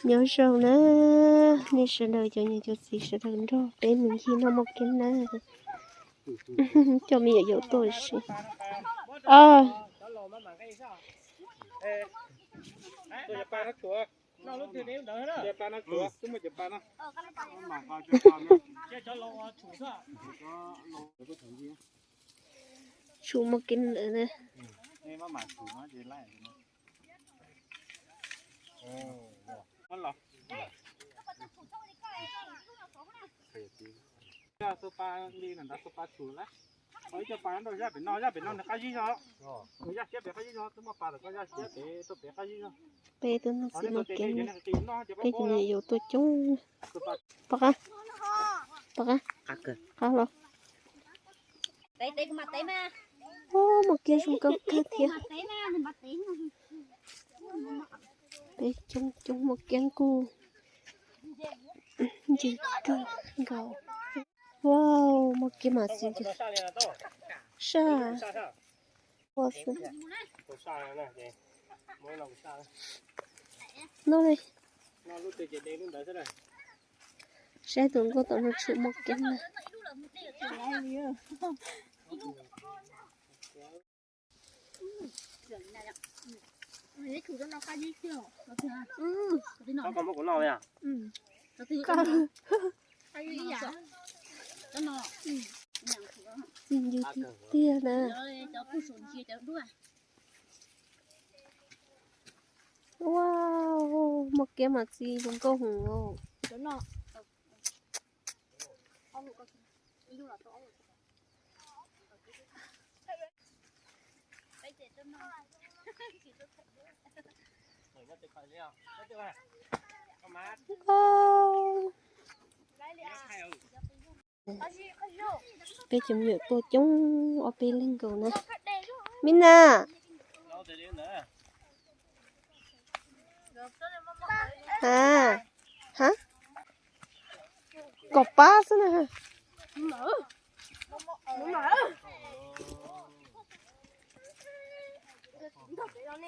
Nyob zoo na, nej sawv daws cov niam cov txiv sawv daws nrog peb mus yig noj maj kiab na. Coj me nyuam yaus tuaj si. Tshum maj kiab ntawd na. Peb tuaj noj txiv maj kiab, peb cov niam yaus tuaj coob. Pom qab, pom qab, qab los. Ub, maj kiab zoo nkauj kawg thiab. Peb coob coob, maj kiab kuj ntse kawg nkaus. Wow, maj kiab mas txiv ntse saj. Ua xwb. No ne. Saib tus nkauj tom no tshum maj kiab na. Txi ncw tiag tiag na. Wow, maj kiab mas txi zoo nkauj heev os. Peb cov me nyuam tuaj coob ob peb leeg nkaus na. Mina. A, ha, kaum pab xwb na.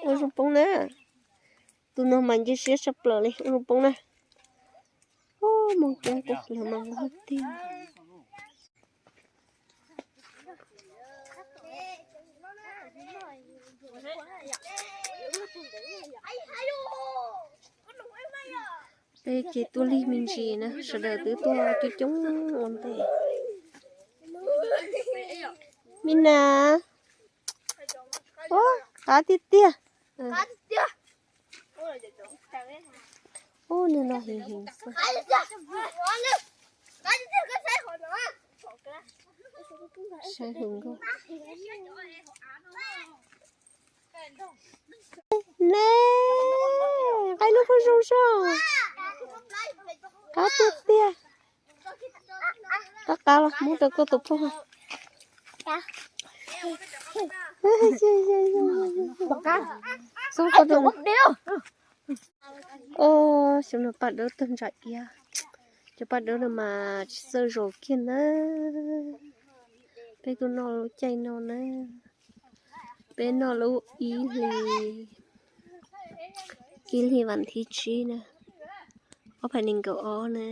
Ua zoo poob na. Tus no mas nce siab tshaj plaws li, ua zoo poob na. Ub, maj kiab kuj los mas nqaug tiag. Peb ces tuaj lig me ntsis na, sawv daws twb tuaj coob coob ua ntej. Mina. Ub, qab tiag tiag. Ub, nws no heev heev xwb. Saib hluas nkauj. Ne, nqa ib lub qhov zoo soj. Qab tiag tiag. Qab qab los muab rau koj tus phauj. Xub qab. Ub, xyov no paj dawb tag ntsa iab. Cov paj dawb no mas tsis txawj zos kiag na. Peb kuj noj lub caij no na. Peb noj lub ib hlis, ib hlis vas thib tsib na, ob phav nees nkaum ob na.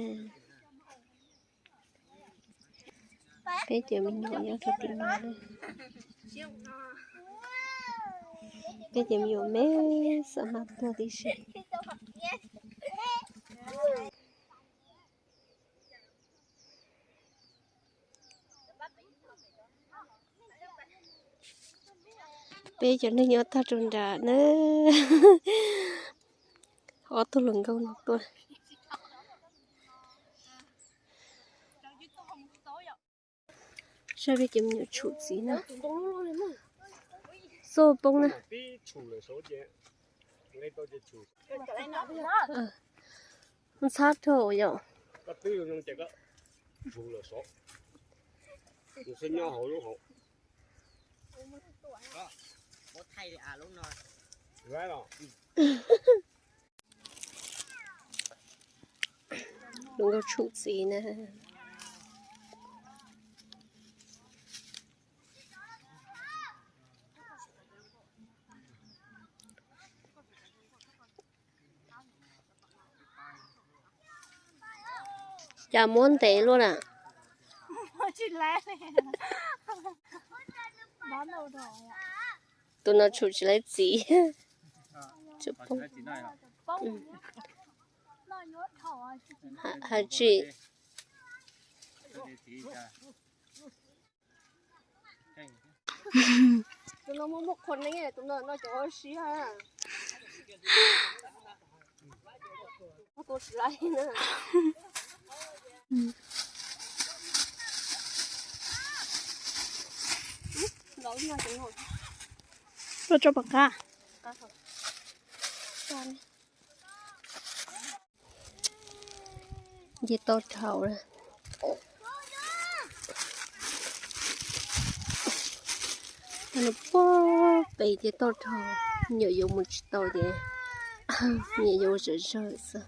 Peb cov me nyuam nyob rau tim no na. Peb cov me nyuam me xav mas tuag tib si. Peb cov neeg nyob tag rau nram na. Ob tug hluas nkauj no tuaj. Saib peb cov me nyuam tshum txiv na. Xub poob na. Ntxhab dhau yom. Hluas nkauj tshum txiv na. Cas muab ntev luaj na. Tus no tshum tsis laib txiv. Has tsis. Tuaj tso pom qab. Nce toj dhau na. Nws puag pem ces toj dhau, nyuam yuav mus tsis tau ces nyuam yuav ua zom zaws xwb.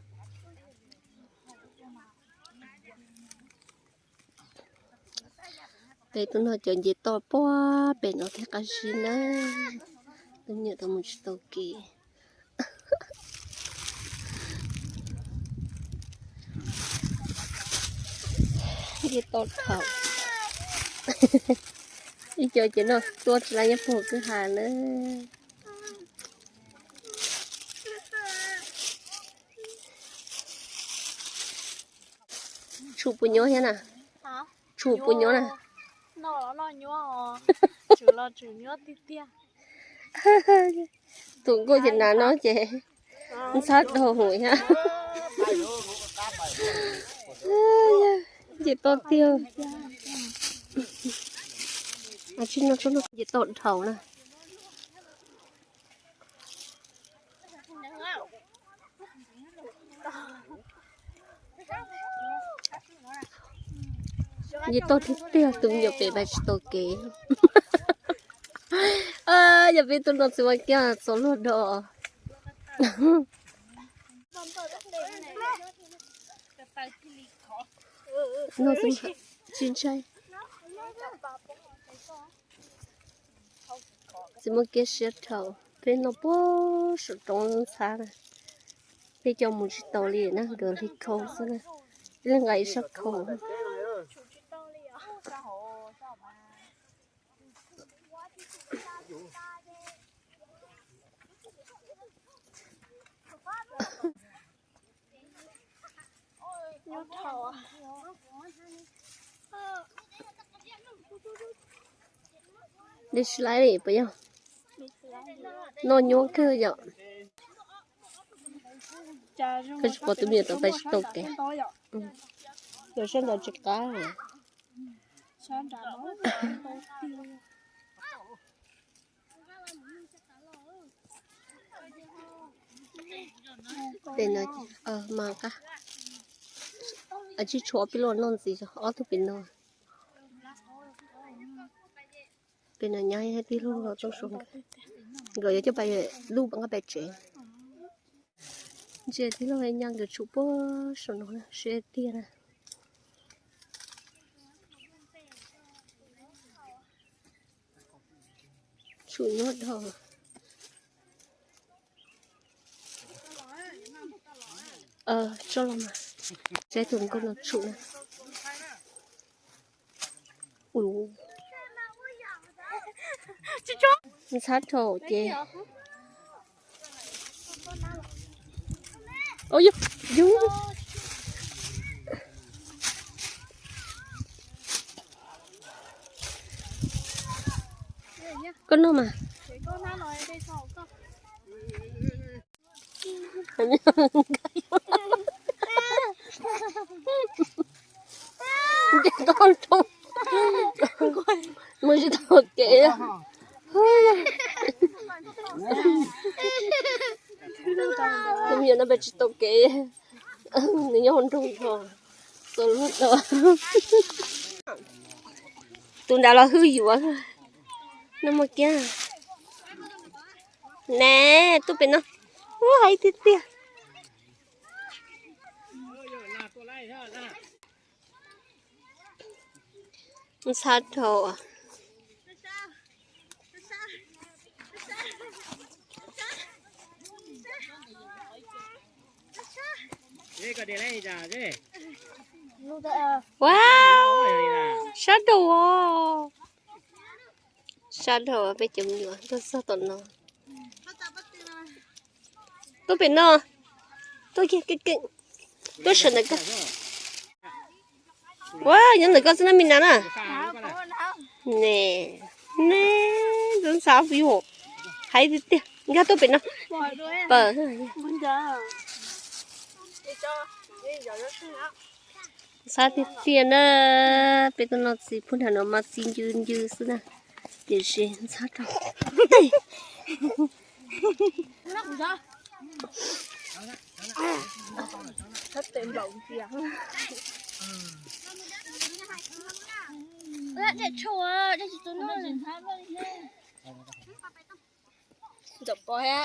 Peb tus no cov nce toj puag pem no thiaj qab zib na. Tus nyuam tau mus tsis tau kev. Nce toj dhau. Ib co ces no tuaj tsis laib nyob puag kwj ha na. Tshum puas nyuaj thiab na? Tshum puas nyuaj na? Tus nkauj ces nas no ces ntxhab dhau thiab. Ces toj tiag. Tsis no tsob no ces toj dhau na. Nce toj tiag tiag, tus me nyuam pem pais tsis tau kev. Yog peb tuaj no txiv Mas Kiab txaus luag do. No tsis ntshai. Txiv Mas Kiab siab dhau, peb no puag saum roob ntxhab na. Peb coj mus tsis tau li na, nkawd hli khau xwb na. Peb li nqa ib sab khau. Dej tsis laib li puas yog? Noj nyuaj kawg yom. Koj tsis pom tus me nyuam tau pais tsis tau kev. Yog sab nraud tsis qab. Pem no mas qab. Tsis tshuav ob peb lub noj ntxiv, ob tug pem no. Pem no nyab tij laug los tau su, nkawd yuav coj pais lub nqa pais tsev. Ntsia tij laug nyab nkawd tshum puag saum no siab tiag na. Tshum nyuaj dhau. Tso los mas, saib tus nkauj no tshum na. Ntxhab dhau ces. Yog, yog. Koj noj mas. Nce toj dhau, mus tsis tau kev. Tus me nyuam no pais tsis tau kev, nws nyob hauv nroog dhau, txaus luag dhau. Tus nrad los hwj yuav, no Mas Kiab. Ne, tuaj pem no, ub, hais tiag tiag. Ntxhab dhau. Wow, sab dhau os. Sab dhau peb cov me nyuam tuaj txog tom no. Tuaj pem no. Tuaj kiag keej keej. Tuaj sawv ntawm koj. Ua nyob ntawm koj xwb na me nas na. Ne, ne, ntxhab ntxhab yus hais tiag tiag. Nkag tuaj pem no. Pawg. Ntxhab tiag tiag na. Peb tuaj noj txiv phub nram no mas txiv ncw ncw xwb na, tiam sis ntxhab rau.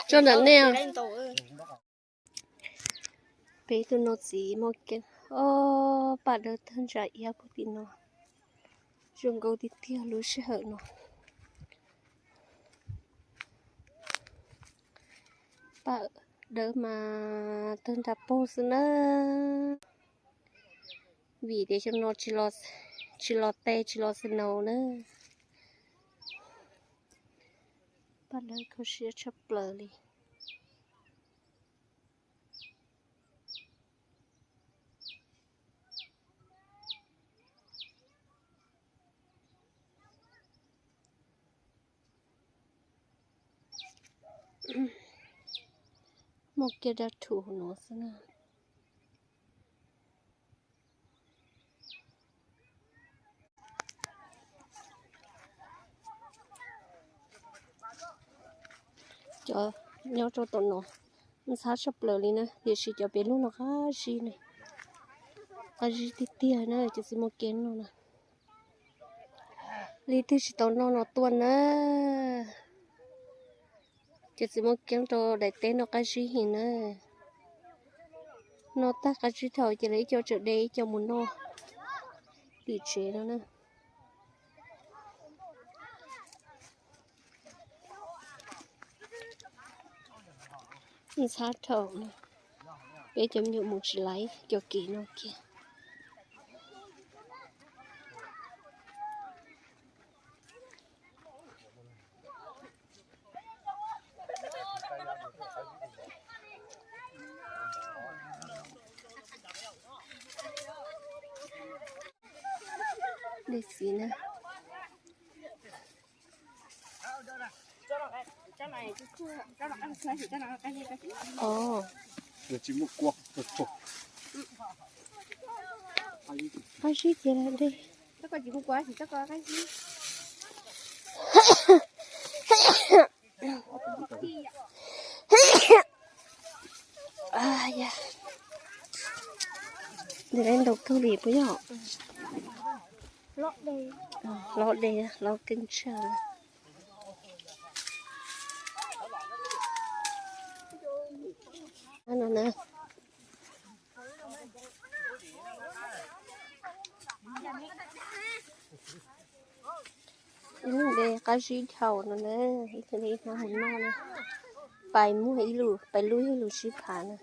Tso ntawm nej. Peb tuaj noj txiv moj keeb. Ob, paj dawb tag ntsa iab puag tim no. Zoo nkauj tiag tiag lub sij hawm no. Paj dawb mas tag nrho paug xwb na. Vim tias xyoo no tsis los, tsis los tes tsis los snow na. Paj dawb kho siab tshaj plaws li. Muaj kiag dab thuv no xwb na. Cov nyob rau tom no ntxhab tshaj plaws li na, tiam sis cov pem lug no qab zib ne, qab zib tiag tiag na, cov txiv muaj keeb no na. Leej twg tsis tau noj no tuaj na. Cov txiv muaj keeb rau daim teb no qab zib heev na. Noj tag qab zib dhau ces lawv ib co tseem de ib co mus noj tim tsev no na. Ntxhab dhau na, peb cov me nyuam mus tsis laiv cov kev no kiag. Dej txiv na. Ov, qab zib tiag dej. Nws ntau kawg li puas yog? Hlob dej, hlob keeb tshaj no na. Ib lub de qab zib dhau no na, ib tug de ib hnab mus noj na. Pais muag ib lub, pais lub ib lub sib phav na.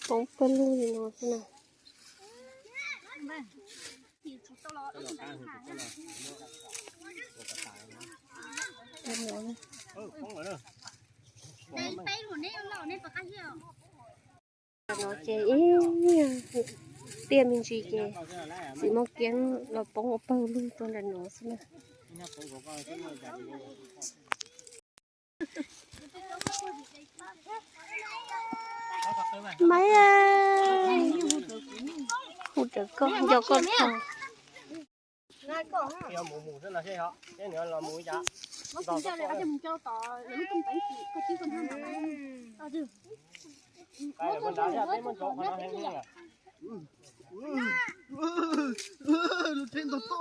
Poob pawg lug li no xwb na. No ces ib tiaj me ntsis ces txiv muaj keeb los poob ua pawg lug rau nram no xwb na. Maiv, hu rawv koj nco koj tho.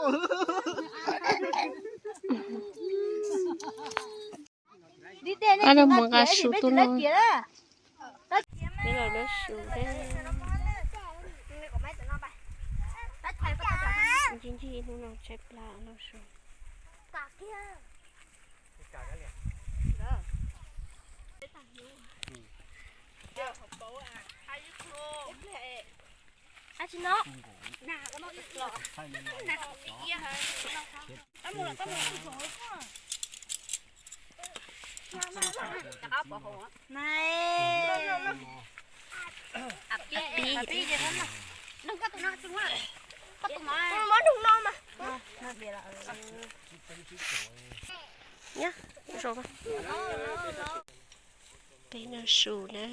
Ab, nws mus nqa su tuaj no. Peb los noj su thiab. Ncig ncig hnub no tshaib plab noj su. Peb noj su na,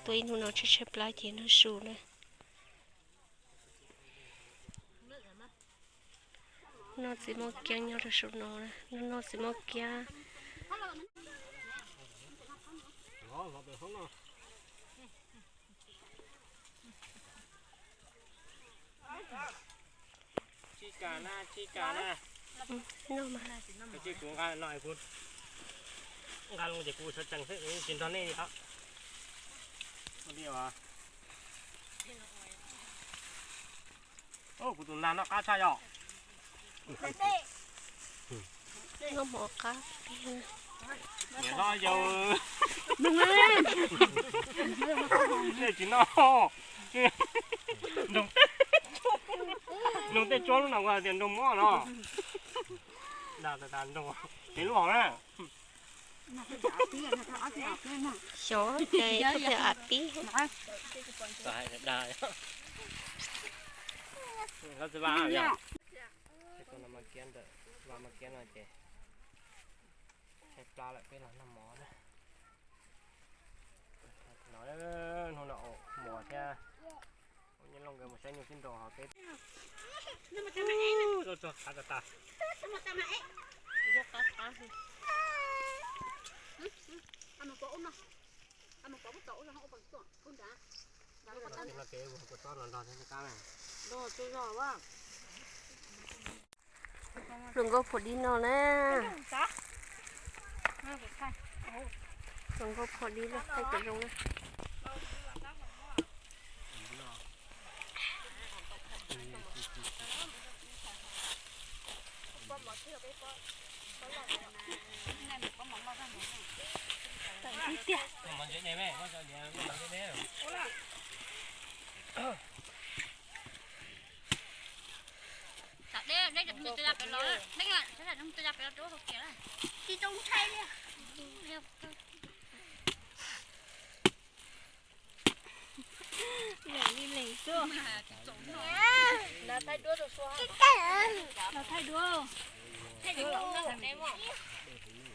tuaj ib hnub no tshaib tshaib plab ces noj su na. Noj txiv moj kiab nyob rau saum no, noj noj txiv moj kiab. Tsis kam na, tsis kam na. Noj mas. Kuv nqa no, kuv nqa los ces kuv sawv tsees xwb, tsis nrog nej li os. Kuv tus nas noj qab tshaj yom. Noj mov qab tiag. Niam hlob yau, nej tsis noj. Nroo tej tsuab lub no ua tias nroo mob no. Dag tas tas nroo, peb lub hauv na. Xyov, ces txhob tias av pib. Vaj mas kiab ntawm, vaj mas kiab no ces tshaib plab lawm, peb los noj mov na. Hnub no mos thiab, nyob loo nkawd mus saib nyuj sib nraus hauv teb. Ua tsuag qab tas tas. Hluas nkauj phuam dib no na. Hluas nkauj phuam dib no thaij kom zoo na. Tawm tib tiag. Tom deb, deb nws tso ya pem los, deb, deb nws tso ya pem los rau hauv kiag na. Tsis tau ntshai li. Lem li lem xwb. Los thaij duab.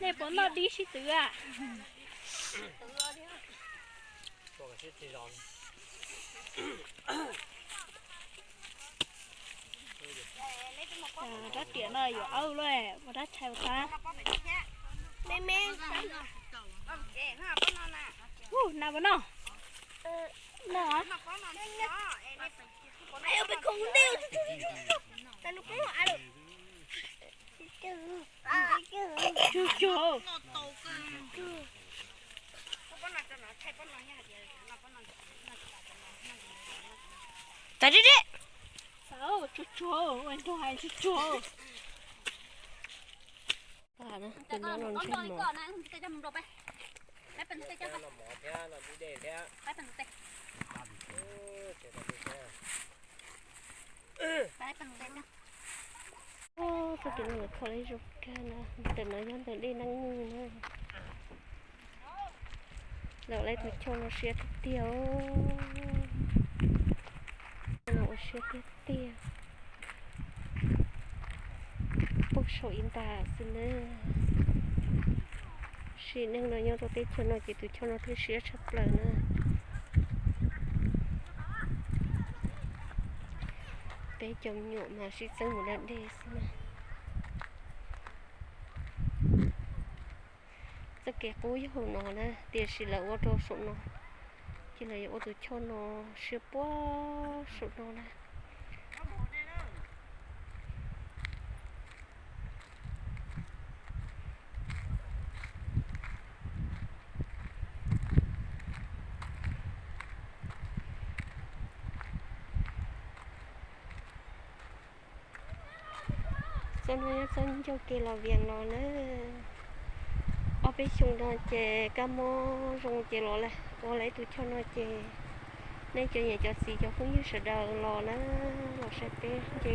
Nej puas noj dib sib twv a? Rab riam no yuav awb lawm, ua dab tshais ua tag. Me me. Hu, nas puas noj? Noj. Tsuag tsuag. Tas deb deb. Tsuag tsuag, ua nrog hais tsuag tsuag. Tus nyob no ntsej muag. Txoj kev no lawv kho lawv zoo kawg na, ntawm no yog ntawm dej Nab Nyuj na. Lawv lawv tus choj no siab tiag tiag, no ua siab tiag tiag. Poob saum ib nta xwb na. Sim neej no nyob rau teb chaws no ces tus choj no thiaj siab tshaj plaws na. Peb cov me nyuam mas sib txeeb mus da dej xwb na. Txoj kev qub yog hauv no na, tiam sis lawv ua rau saum no, ces lawv yuav ua tus choj no siab puag saum no na. Cov no nyob txoj ncauj ke los Vias los na. Ob peb xyoos no ces kab mob zoo ces los lawm, ua lawm ib tug choj no ces nej cov niam cov txiv cov phooj ywg sawv daws los na, los saib peb nce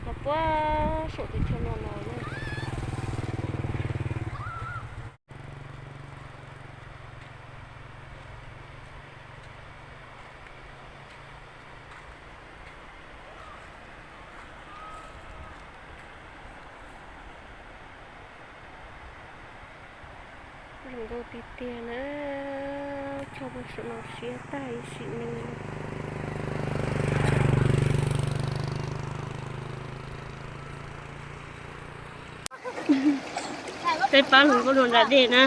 los puag saum tus choj no los na. Zoo nkauj tiag tiag na, choj puag saum no siab tag ib sim neej. Peb pab hluas nkauj dua nram dej na.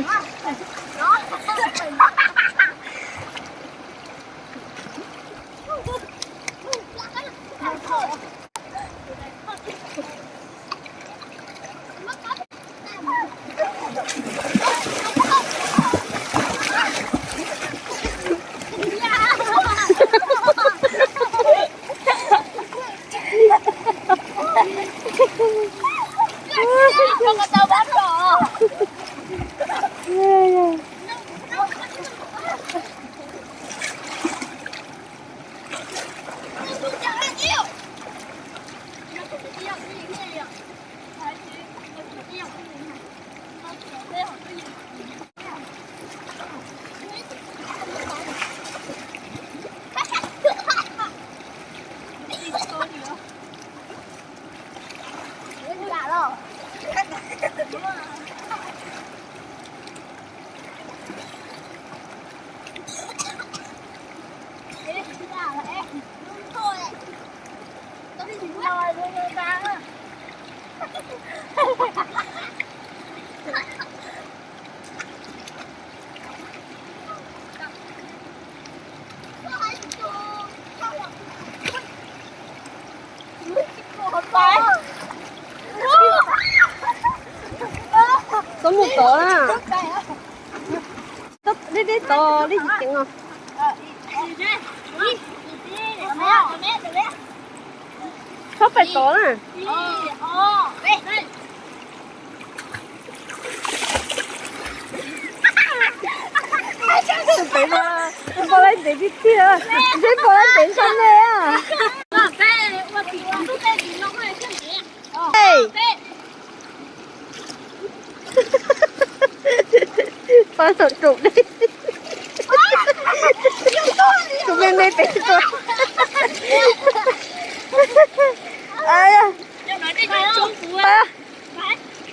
Txhob mus tod na. Deb deb tod deb tsis ceev os. Txhob pais tod na. Tus pem no, pom lawv ntev tiag tiag, ntshe pom lawv ntev ntshai me. Pab tau tus dej, tus me me pem tuaj.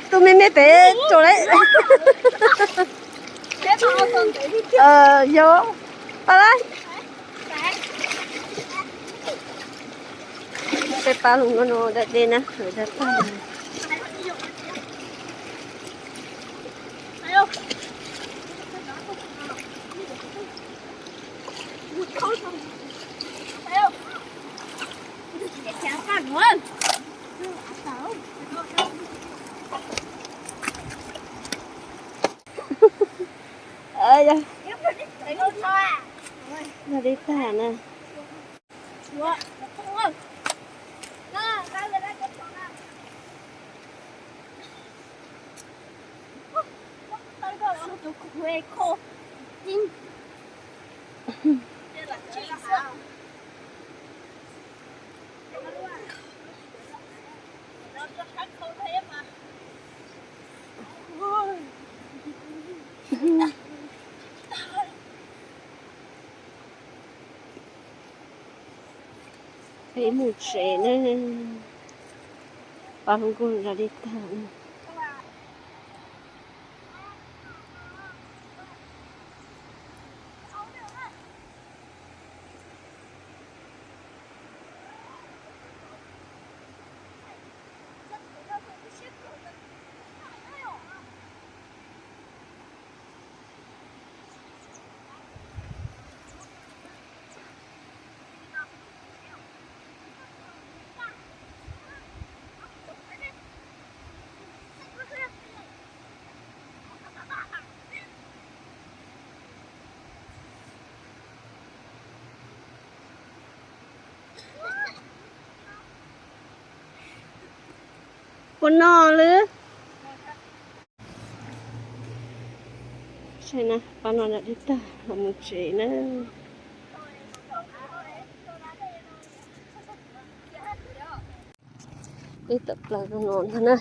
Tus me me pem tuaj lawm. Yog, pab lawm. Peb pab hluas nkauj no da dej na, lawv da tag. Da dej tag na. Peb mus tsev ne, pab hluas nkauj da dej tag. Puas no lawm? Saib na, pab no dam dib tag los mus tsev na. Peb tawm plaws rau no ntag na.